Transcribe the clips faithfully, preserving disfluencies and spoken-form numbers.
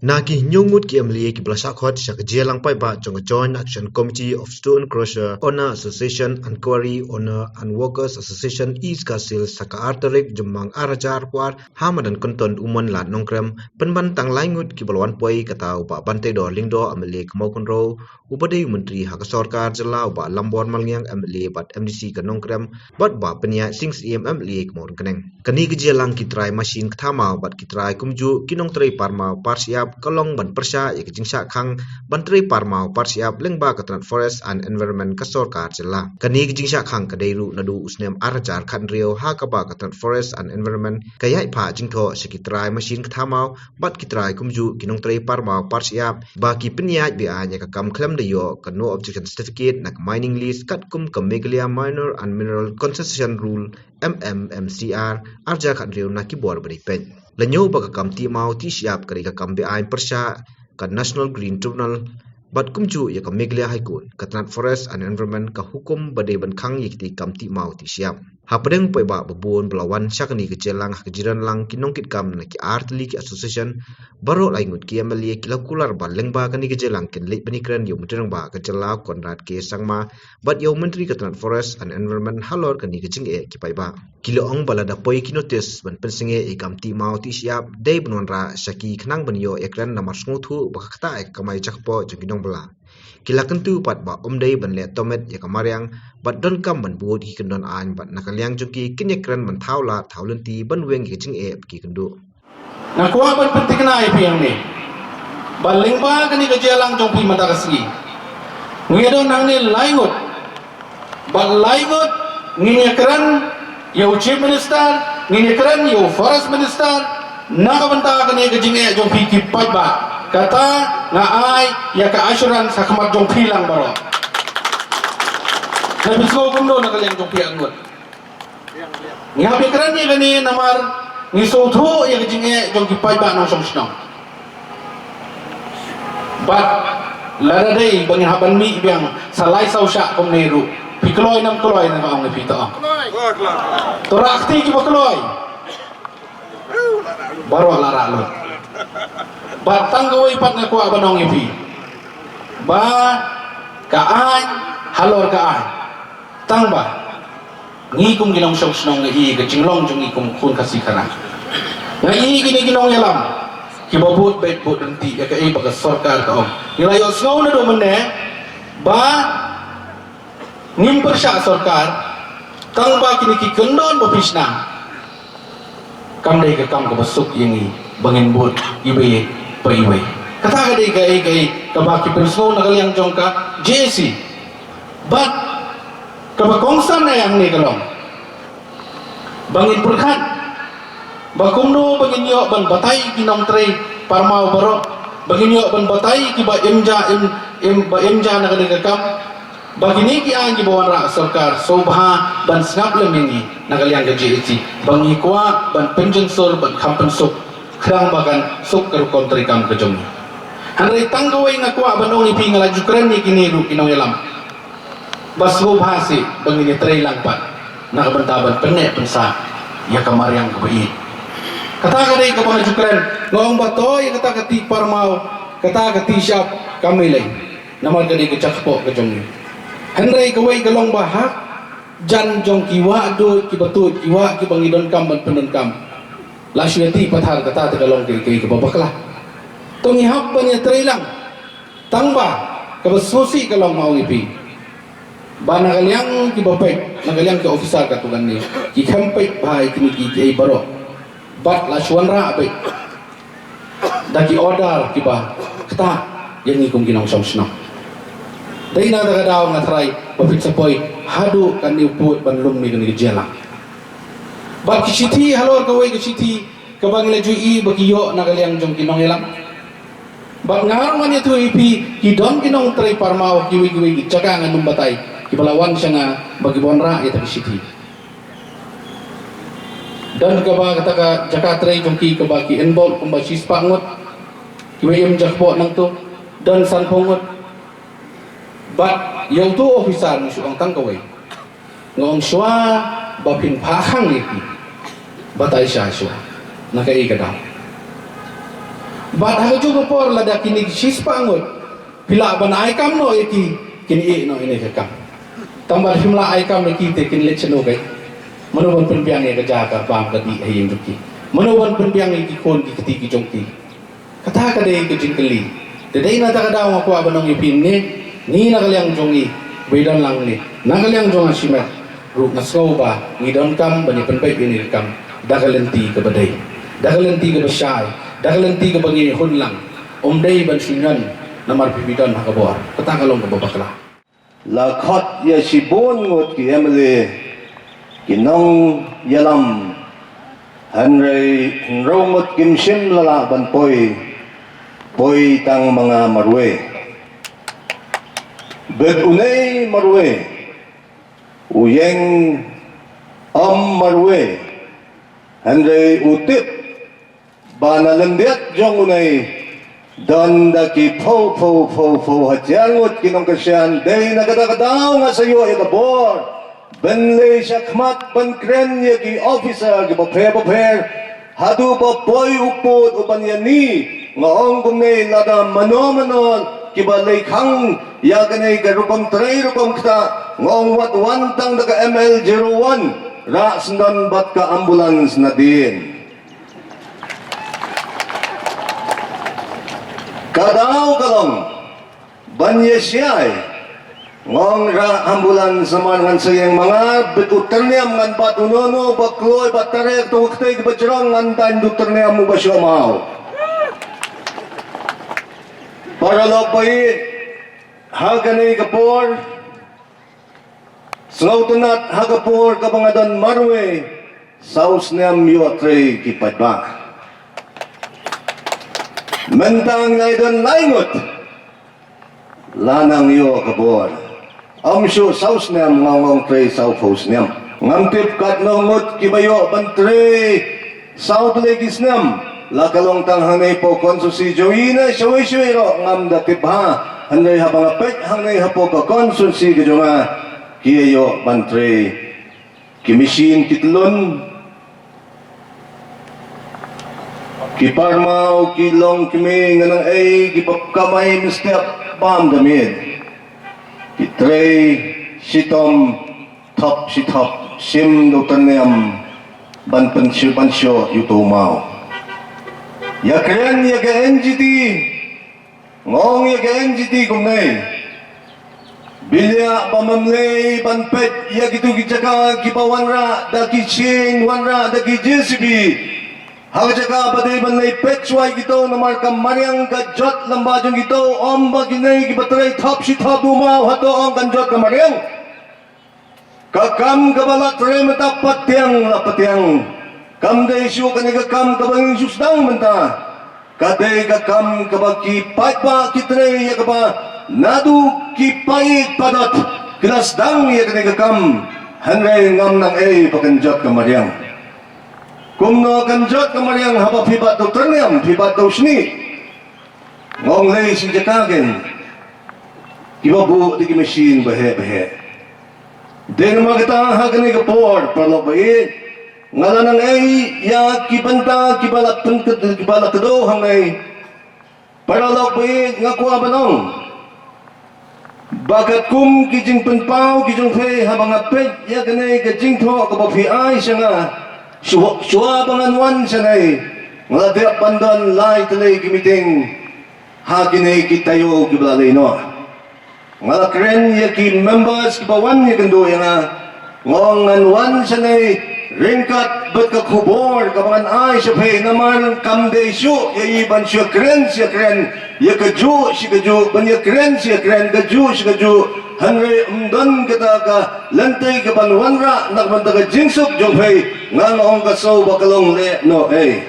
Na ki hynñiew ngut ki M L A kiba la shah khot sha ka jingïalang paidbah jong ka Joint Action Committee of Student Crusher Owner Association and Quarry Owner and Workers Association East Khasi Hills ha ka ar tarik Jymmang ar hajar arphew ar ha madan Kynton Umon Lad Nongkrem, pynban tang lai ngut kiba la wan poi, kata u Bah Banteidor Lyngdoh M L A ka Mawkynrew, uba dei u Myntri ha ka sorkar jylla, u Bah Lambor Malngiang M L A bad M D C ka Nongkrem, bad u Bah Pynïaid Sing Syiem M L A ka Mawryngkneng. Kane ka jingïalang ki trai mashin ka thamaw bad ki trai kumjuh ki nongtrei parmaw parshyiap ka long ban pyrshah ïa ka jingshah khang ban trei parmaw parshyiap lyngba ka tnat Forest and Environment ka sorkar jylla. Kane ka jingshah khang ka dei ruh naduh u snem ar hajar khathynriew ha kaba ka tnat Forest and Environment ka ïaid phah jingthoh sha ki trai mashin ka thamaw bad ki trai kumjuh ki nongtrei parmaw parshyiap ba ki pynïaid be-aiñ ïa ka kam khlem da ïoh ka No Objection Certificate na ka mining lease katkum ka Meghalaya Minor and Mineral Concession Rule, M M M C R, ar hajar khathynriew na ki bor ba dei peit. La ñiew ba ka kam tih maw tih shyiap ka dei ka kam be-aiñ pyrshah ka National Green Tribunal bad kumjuh ïa ka Meghalaya High Court, ka tnat Forest and Environment ka hukum ba dei ban khang ïa kitei ki kam tih maw tih shyiap. Hapdeng u paidbah ba bun ba la wan sha kane ka jingïalang ha ka jingdon lang ki nongkitkam na ki ar tylli ki association, baroh lai ngut ki M L A ki la kular ba lyngba kane ka jingïalang kin leit ban ïakren ïa u Myntri Rangbah ka jylla u Conrad K Sangma bad ïa u Myntri ka tnat Forest and Environment halor kane ka jingeh ki paidbah. Ki la ong ba lada poi ki notice ban pynsangeh ïa ki kam tih maw tih shyiap, dei ban wanrah sha ki khnang ban ïoh ïakren namar sngewthuh ba ka ktah ïa ka kamai jakpoh jong ki nongbylla. Ki la kyntu pat ba ym dei ban leh tohmet ïa ka mariang bad donkam ban bud ïa ki kyndon aiñ bad na ka liang jong ki kin ïakren ban thaw lad thaw lynti ban weng ïa ka jingeh ba ki kynduh. Nga kwah ban pynthikna ïa phi hangne ba lyngba kane ka jingïalang jong phi mynta ka sngi, ngi don hangne lai ngut. Bad lai ngut ngin ïakren ïa u Chief Minister, ngin ïakren ïa u Forest Minister na ka bynta kane ka jingeh jong phi ki paidbah. Kata nga ai ïa ka assurance ha khmat jong phi lang baroh. Nga phi sngew kumno na ka liang jong phi arngut? Ngi hap ïakren ïa kane namar ngi sngewthuh ïa ka jingeh jong ki paidbah nongshong shnong. Bad lada dei ba ngin hap ban mih biang sa lai saw shah kumne ruh, phi kloi ne ym kloi, nga ong ïa phi to. To rah kti kiba kloi. Baroh la rah lut. Bad tang kawei pat nga kwah ban ong ïa phi ba ka aiñ halor ka aiñ. Tang ba ngi kum ki nongshong shnong ngi i ka jinglong jong ngi kum khun Khasi Khara. Nga i kine ki nongïalam kiba bud beit bud ryntih ïa kaei ba ka sorkar ka ong. Ngi la ïohsngew naduh mynne ba ngim pyrshah sorkar, tang ba kine ki kyndon ba phi shna kam dei ka kam kaba suk ïa ngi ba ngin bud iwei pa iwei. Kata ka dei kaei kaei kaba ki pynsngew na ka liang jong ka J A C. Bad kaba kongsan ïa hangne ka long ba ngin pyrkhat ba kumno ba ngin ïoh ban batai ki nongtrei parmaw baroh, ba ngin ïoh ban batai kiba im ja, im, im, ba im ja na kane ka kam, ba kine ki aiñ kiba wanrah sorkar sngewbha ban sngap lem ïa ngi na ka liang ka J A C, ba ngi kwah ban pynjynsur ban kham pynsuk khnang ba kan suk ka rukom treikam ka jong ngi. Hynrei tang kawei nga kwah ban ong ïa phi, nga la ju kren ïa kine ruh ki nongïalam, ba sngewbha seh ba ngin ïatreilang pat na ka bynta ban pynneh pynsah ïa ka mariang kaba ïeit. Kata ka dei kaba nga ju kren, nga ong ba to ïa kata ka tih parmaw, kata ka tih shyiap kam lei lei. Namar ka dei ka jakpoh ka jong ngi. Hynrei kawei ka long ba ha jan jong ki wah duh, kiba tuid, ki wah kiba ngi donkam ban pyndonkam, la shu ïatih pathar, kata te ka long kaei kaei kaba bakla. To ngi hap ban ïatreilang. Tang ba kaba sngewsih ka long, ma ong ïa phi, ba na ka liang kiba peit, na ka liang ki officer katto katne, ki khlem peit bha ïa kine kiei kiei baroh. Bad la shu wanrah beit da ki order kiba ktah ïa ngi kum ki nongshong shnong. Dei na kata ka daw nga tharai ba phin sa poi haduh katne u pud ban lum ïa kane ka jingïalang. Bad ki shithi, halor kawei ka shithi kaba ngi la ju ïohi ba ki ïoh na ka liang jong ki nongïalam. Bad nga ruh ngan ïathuh ïa phi, ki don ki nongtrei parmaw kiwei kiwei ki jaka, ngan ym batai, kiba la wan sha nga ba ki wanrah ïa kata ka shithi. Don kaba kata ka jaka trei jong ki kaba ki involve kumba shispah ngut, kiba im jakpoh nangto, don sanphew ngut. Bad ïa uto u officer nga shu ong tang kawei. Nga ong shuwa ba phin phah khang ïa ki, batai sha shuwa na kaei ka daw. Bad ha ka juh ka por lada kine ki shispah ngut phi lah ban ai kam noh ïa ki, kin ïeh noh ïa kane ka kam. Tang ba phim lah ai kam ïa ki te kin leit shano kai? Mano ban pynbiang ïa ka jaka bam ka dih ha ïing jong ki? Mano ban pynbiang ïa ki khun ki kti ki jong ki? Kata ka dei ka jingkylli. Te dei na kata ka daw nga kwah ban ong ïa phi ne, ngi na ka liang jong ngi, ba i don lang ne, na ka liang jong nga shimet ruh nga sngew ba ngi donkam ban ïa pynbeit ïa kane ka kam da ka lynti kaba dei, da ka lynti kaba shai, da ka lynti kaba ngi hun lang. Ym dei ban shu ñion namar phi, phi don ha ka bor. Kata ka long kaba bakla. La khot ïa shibun ngut ki M L A, ki nongïalam, hynrei hynriew ngut kim shym la lah ban poi, poi tang ma nga marwei. Bad une marwei u ïeng ym marwei, hynrei u tip ba na lyndet jong une don da ki phew phew phew phew hajar ngut ki nongkyrshan. Dei na kata ka daw nga sa ïoh ïa ka bor ban leit shakhmat ban kren ïa ki officer kiba pher bapher. Haduh ba poi u pud u ban ïa ni, nga ong kumne, lada mano mano kiba leit khang ïa kane ka rukom trei rukom ktah, nga ong wat wan tang da ka M L zero one, rah syndon bad ka ambulance nadien. Ka daw ka long ban ïa shai. Nga ong rah ambulance namar ngan sa ïeng ma nga, bad u tyrniam ngan bat uno uno ba kloi ba tarek to ka ktei kaba jrong, ngan dang da u tyrniam uba shoh maw. Paralok ba ïeit, ha kane ka por, sngewtynnat, ha ka por kaba nga don marwei, saw snem ïoh trei ki paidbah. Mynta nga don lai ngut la nang ïoh ka bor. Ym shuh saw snem, nga ong trei saw phew snem. Ngam tip katno ngut kiba ïoh ban trei saw tylli ki snem, la ka long tang hangne hapoh constituency jong i ne shawei shawei ruh ngam da tip bha. Hynrei haba nga peit hangne hapoh ka constituency ka jong nga, ki ïoh ban trei ki machine, ki tlun, ki parmaw, ki long kmie, ngan ong ei, kiba kamai mynstep bam da miet, ki trei shitom thop shithop, shim da u tyrniam ban pynshoh, ban shoh ïa uto u maw. Ïa kren ïa ka N G T, nga ong ïa ka N G T kumne, bilia ba mem lei ban peit ïa kito ki jaka kiba wanrah da ki shyieng, wanrah da ki J C B. Ha ka jaka ba dei ban leit peit shuwa ïa kito namar ka mariang ka jot lem bad jong kito, ym ba kine kiba trei thop shithop da u maw, hato ong kan jot ka mariang? Ka kam kaba la trei mynta pat tiang la pat tiang. Kam dei shuh kane ka kam kaba ngi shu sdang mynta. Ka dei ka kam kaba ki paidbah ki trei ïa kaba naduh ki paid padot ki la sdang ïa kane ka kam. Hynrei ngam nang ei ba kan jot ka mariang. Kumno kan jot ka mariang haba phi bat da u tyrniam, phi bat da u shnieh? Nga ong lei shi jaka kein, kiba buh da ki machine baheh baheh. Dei namar kata ha kane ka por, paralok ba ïeit, nga la nang ei ïa ki bynta kiba la pyn, kiba la kdew hangne. Paralok ba ïeit, nga kwah ban ong ba katkum ki jingpynpaw ki jong phi, haba nga peit ïa kane ka jingthoh kaba phi ai sha nga, shuwa, shuwa ba ngan wan shane, nga la dep ban don lai tylli ki meeting ha kine ki taïew kiba la leit noh. Nga la kren ïa ki members kiba wan ïakynduh ïa nga. Nga ong ngan wan shane ryngkat bad ka khubor kaba ngan ai sha phi, namar kam dei shuh ïa i ban shu kren shu kren ïa kajuh shi kajuh, ban ïa kren shu kren kajuh shi kajuh. Hynrei ym don kata ka lynti kaban wanrah na ka bynta ka jingsuk jong phi. Nga, nga ong ka shu ba ka long leh noh ei.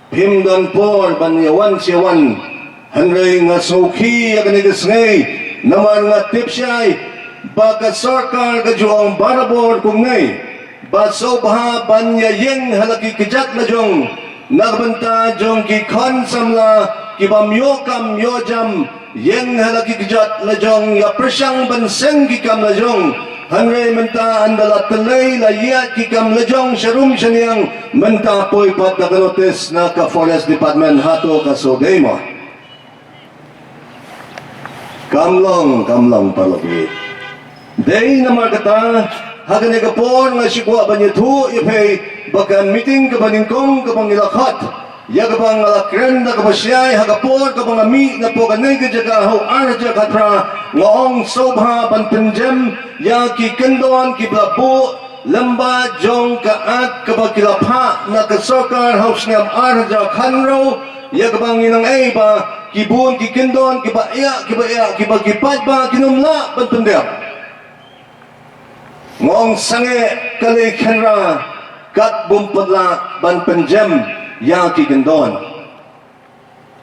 Phim don por ban ïa wan shi wan. Hynrei nga sngewkhia ïa kane ka sngi namar nga tip shai ba ka sorkar ka ju ong barabor kumne ba sngewbha ban ïa ïeng ha la ki kjat lajong na ka bynta jong ki khun samla ki bym ïoh kam ïoh jam, ïeng ha la ki kjat lajong ïa pyrshang ban seng ki kam lajong. Hynrei mynta ynda la tyllei la ïaid ki kam lajong sharum shaniang, mynta poi pat da ka notice na ka Forest Department, hato ka shu dei mo? Kam long, kam long paralok ïeit. Dei namar kata, ha kane ka por nga shu kwah ban ïathuh ïa phi ba ka meeting kaba nyngkong kaba ngi la khot, ïa kaba nga la kren da kaba shai ha ka por kaba nga mih napoh kane ka jaka ha u ar hajar khatphra, nga ong sngewbha ban pynjem ïa ki kyndon kiba la buh lyngba jong ka Act kaba ki la phah na ka sorkar ha u snem ar hajar khathynriew, ïa kaba ngi nang ei ba ki bun ki kyndon kiba ïa, kiba ïa, kiba ki paidbah kin ym lah ban pyndep. Nga ong sangeh ka lei khynra kat bym pat lah ban pynjem ïa ki kyndon.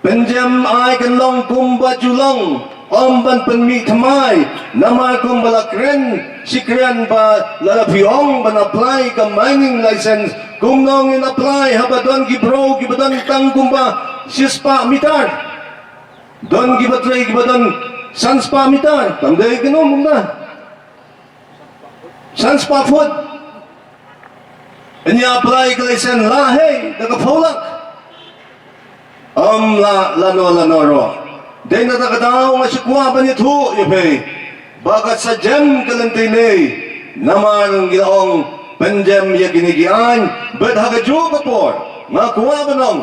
Pynjem ai kan long kumba ju long, ym ban pynmih thymmai, namar kumba la kren shi kren ba lada phi ong ban apply ka mining license, kumno ngin apply haba don ki briew kiba don tang kumba shispah mitar. Don kiba trei kiba don sanspah mitar, kam dei kano kumta. Sanspah foot. Ïa apply ka license lah hei da ka phew lak. Ym lah lano lano ruh. Dei na kata ka daw nga shu kwah ban ïathuh ïa phi ba ka sa jem ka lynti ne, namar ngi la ong pynjem ïa kine ki aiñ, bad ha kajuh ka por nga kwah ban ong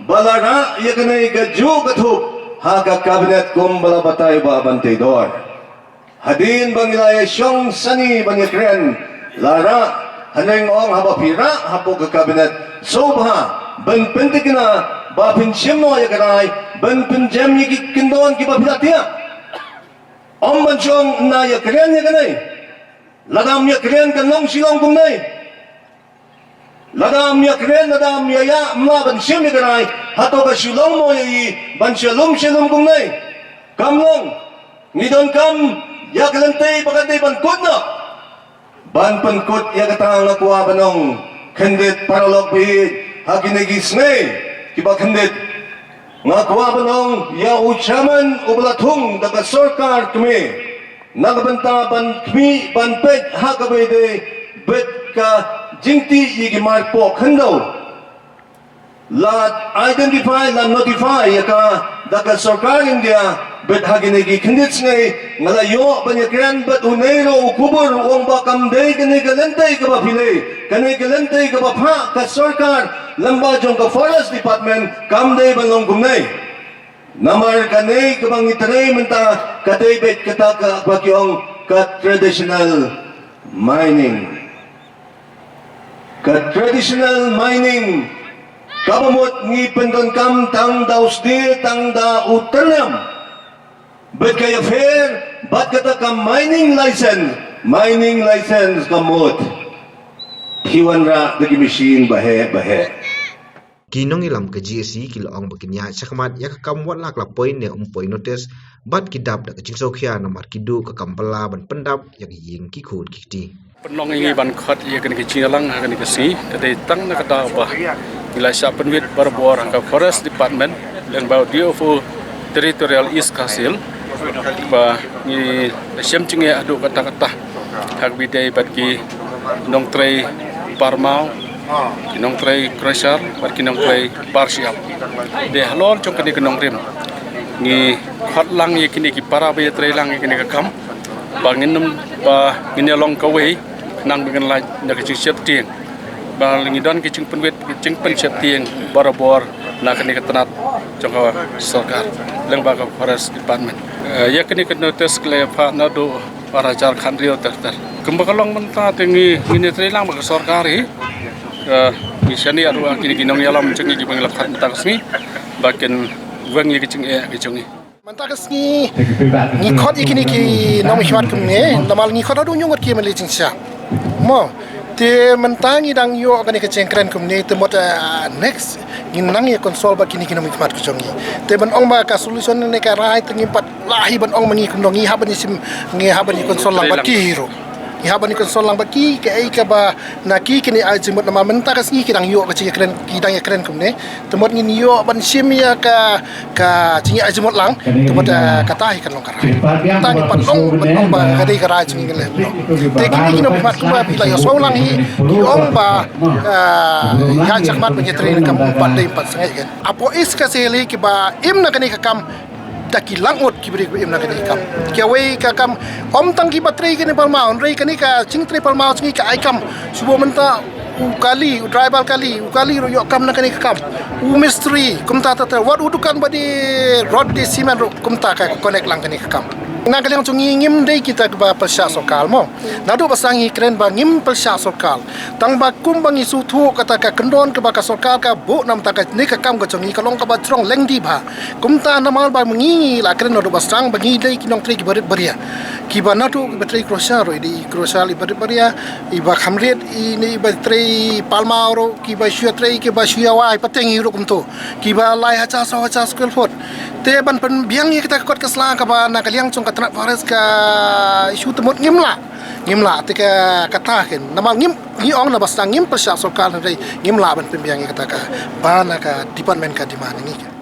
ba la rah ïa kane kajuh ka thup ha ka cabinet kumba la batai Bah Banteidor. Hadien ba ngi la ïa shong sani ban ïa kren, la rah, hynrei nga ong haba phi rah hapoh ka cabinet, sngewbha ban pynthikna ba phin shim noh ïa ka rai ban pynjem ïa ki kyndon kiba phi la thiah. Ym ban shong na ïa kren ïa kane. Lada ym ïa kren kan long shilong kumne. Lada ym ïa kren, lada ym ïa ïa, ym lah ban shim ïa ka rai, hato ka shu long mo ïa i ban sha lum sha lum kumne? Kam long. Ngi donkam ïa ka lynti ba ka dei ban kut noh. Ban pynkut ïa kata nga kwah ban ong, khyndiat paralok ba ïeit, ha kine ki sngi kiba khyndiat, nga kwah ban ong ïa u chairman uba la thung da ka sorkar kmie, na ka bynta ban khmih ban peit ha kaba ïadei bad ka jingtih ïa ki marpoh khyndew. La identify, la notify ïa ka da ka sorkar India, bad ha kine ki khyndiat sngi nga la ïoh ban ïa kren bad une ruh u khubor u ong ba kam dei kane ka lynti kaba phi leh, kane ka lynti kaba phah ka sorkar lyngba jong ka Forest Department, kam dei ban long kumne. Namar kane kaba ngi trei mynta ka dei beit kata kaba ki ong ka traditional mining. Ka traditional mining kaba mut ngi pyndonkam tang da u sdie tang da u tyrnem. Bad ka ïapher bad kata ka mining license, mining license ka mut phi wanrah da ki machine ba heh ba heh. Ki nongïalam ka G S C ki la ong ba kin ïaid shakhmat ïa ka kam wat la ka la poi ne ym poi notice, bad ki dap da ka jingsngewkhia namar ki duh ka kam bylla ban pyndap ïa ka ïing ki khun ki kti. Pynlong ïa ngi ban khot ïa kane ka jingïalang ha kane ka sngi ka dei tang na ka daw ba ngi la shah pynwit barabor ha ka Forest Department lyngba u D F O Territorial East Khasi Hills ba ngi la shem jingeh haduh katta katta ha kaba ïadei bad ki nongtrei parmaw, ki nongtrei crusher bad ki nongtrei bar shyiap. Te halor jong kane ka nongrim ngi khot lang ïa kine ki para ba ïatrei lang ïa kane ka kam ba ngin ym, ba ngin ïa long kawei khnang ba ngin lait na ka jingsheptieng. Ba ngi don ka jingpynwit, ka jingpynsheptieng barabor na kane ka tnat jong ka sorkar lyngba ka Forest Department. Eh, ïa kane ka notice ka la phah naduh ar hajar khathynriew ter ter. Kumba ka long mynta te ngi, ngin ïatrei lang bad ka sorkar hi. Eh, ngi shaniah ruh ha kine ki nongïalam jong ngi kiba ngi la khot mynta ka sngi ba kin weng ïa ka jingeh ka jong ngi. Mynta ka sngi ngi khot ïa kine ki nongmihkhmat kumne, namar ngi khot haduh hynñiew ngut ki M L A jingshisha. Mo, te mynta ngi dang ïoh kane ka jingkren kumne, te mut, ah, next ngin nang ïa consult bad kine ki nongmihkhmat ka jong ngi. Te ban ong ba ka solution ne ka rai te ngim pat lah hi ban ong ma ngi kumno, ngi hap ban ïa shim, ngi hap ban ïa consult lang bad ki hi ruh. Ngi hap ban ïa consult lang bad ki kaei kaba na ki kin ïa ai jingmut namar mynta ka sngi ki dang ïoh ka jingïakren, ki dang ïakren kumne. Te mut ngin ïoh ban shim ïa ka, ka jingïaijingmut lang. Te mut, eh, kata hi kan long ka rai. Tang ngi pat ong, ban ong ba ka dei ka rai jong ngi ngan leh kumno. Te kine ki nongmihkhmat kumba phi la ïohsngew lang hi, ki ong ba, eh, ïa shakhmat ban ïatrei ne kam, um pat dei, um pat sangeh kan. Hapoh East Khasi Hills kiba im na kane ka kam, da ki lang ngut ki briew kiba im na kane ka kam. Kiwei ka kam, ym tang kiba trei kane palmaw, hynrei kane ka jingtrei palmaw jong ngi ka ai kam. Shuwa mynta u kali, u driver kali, u kali ruh ïoh kam na kane ka kam. U mistri, kumta ta ta, wat u dukan ba die rod die cement ruh, kumta ka connect lang kane ka kam. Na ka liang jong ngi ngim dei kita kiba pyrshah sorkar mo. Naduh ba sdang ngi kren ba ngim pyrshah sorkar. Tang ba kumba ngi sngewthuh kata ka kyndon kaba ka sorkar ka buh na bynta kane ka kam ka jong ngi ka long kaba jrong lynti bha. Kumta namar ba ngi la kren naduh ba sdang ba ngi dei ki nongtrei kiba rit ba ria. Kiba naduh kiba trei crusher ruh i dei i crusher iba rit ba ria, iba kham rit i ne iba trei palmaw ruh, kiba shu ïatrei kiba shu ïawai pateng i ruh kumto. Kiba lai hajar saw hajar square foot. Te ban pynbiang ïa kata ka kot ka sla kaba na ka liang jong ka tnat forest ka issue te mut ngim lah. Ngim lah te ka kata kin. Namar ngim, ngi ong na ba sdang ngim pyrshah sorkar hynrei ngim lah ban pynbiang ïa kata kaba na ka department ka demand ngi.